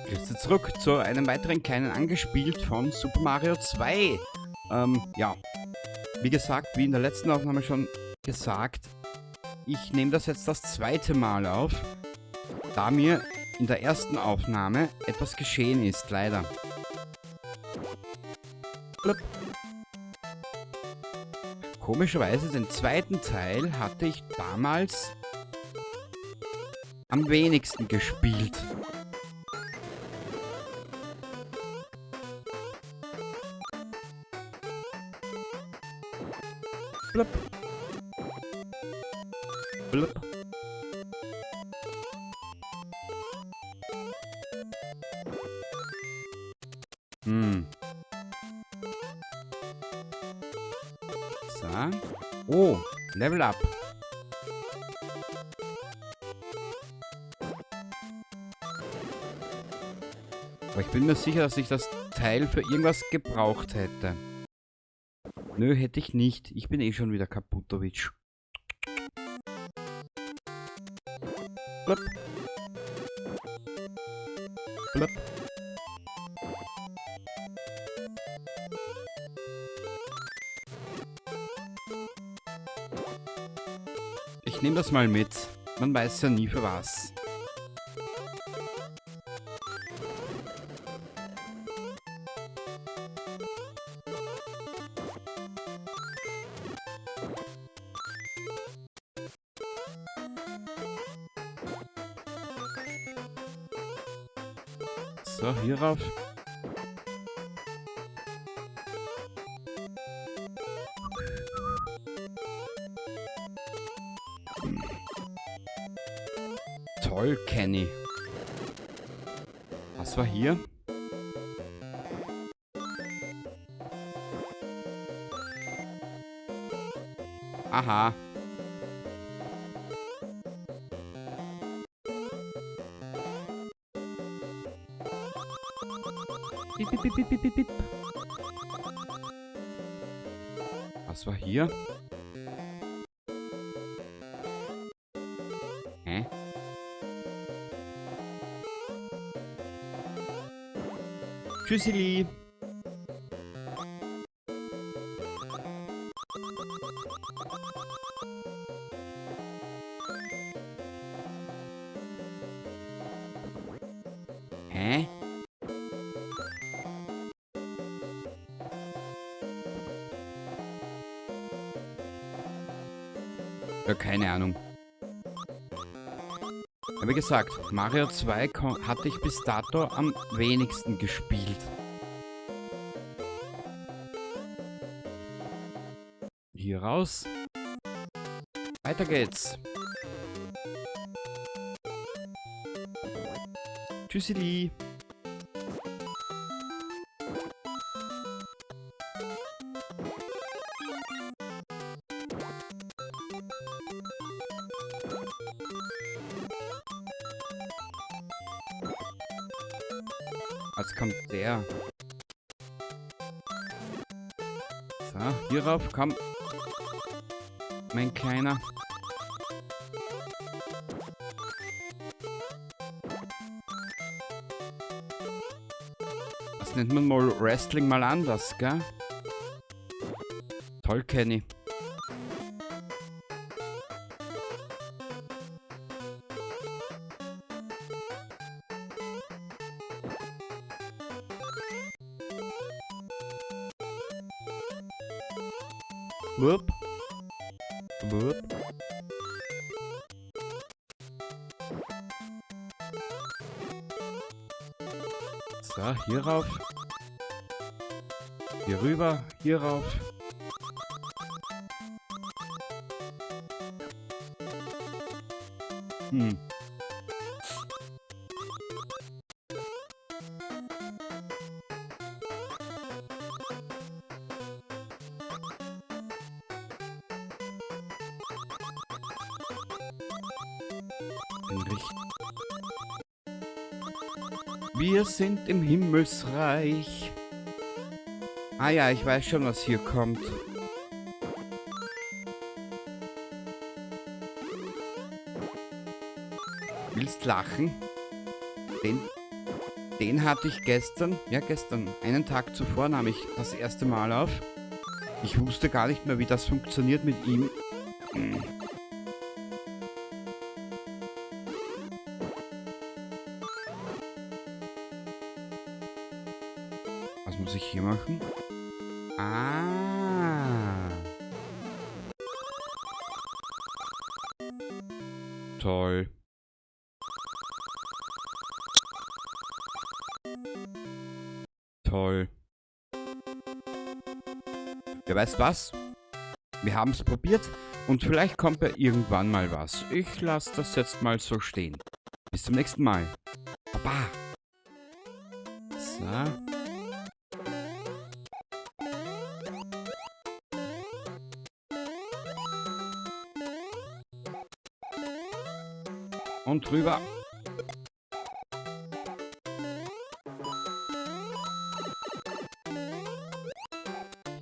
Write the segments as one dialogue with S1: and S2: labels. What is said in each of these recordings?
S1: Grüße zurück zu einem weiteren kleinen Angespielt von Super Mario 2. Ja, wie gesagt, wie in der letzten Aufnahme schon gesagt, ich nehme das jetzt das zweite Mal auf, da mir in der ersten Aufnahme etwas geschehen ist, leider. Blub. Komischerweise, den zweiten Teil hatte ich damals am wenigsten gespielt. Blub. Blub. So. Oh, Level Up. Aber ich bin mir sicher, dass ich das Teil für irgendwas gebraucht hätte. Nö, hätte ich nicht. Ich bin eh schon wieder kaputtowitsch. Blub. Blub. Ich nehme das mal mit. Man weiß ja nie für was. So, hier rauf. Toll, Kenny. Was war hier? Aha. Bip, bip, bip, bip, bip, bip. Was war hier? Hä? Tschüssili. Hä? Ja, keine Ahnung. Aber wie gesagt, Mario 2 hatte ich bis dato am wenigsten gespielt. Hier raus. Weiter geht's. Tschüssili. Jetzt kommt der. So, hier rauf, komm. Mein Kleiner. Das nennt man mal Wrestling mal anders, gell? Toll, Kenny. Wupp. Wupp. So, hier rauf. Hier rüber, hier rauf. Wir sind im Himmelsreich. Ah ja, ich weiß schon, was hier kommt. Willst lachen? Den Den hatte ich gestern, ja gestern, einen Tag zuvor nahm ich das erste Mal auf. Ich wusste gar nicht mehr, wie das funktioniert mit ihm. Was muss ich hier machen? Ah. Toll. Toll. Ja, weißt was? Wir haben es probiert und vielleicht kommt ja irgendwann mal was. Ich lasse das jetzt mal so stehen. Bis zum nächsten Mal. Baba. So. Und rüber.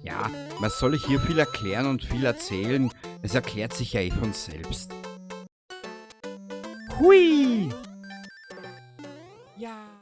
S1: Ja, was soll ich hier viel erklären und viel erzählen? Es erklärt sich ja eh von selbst. Hui! Ja.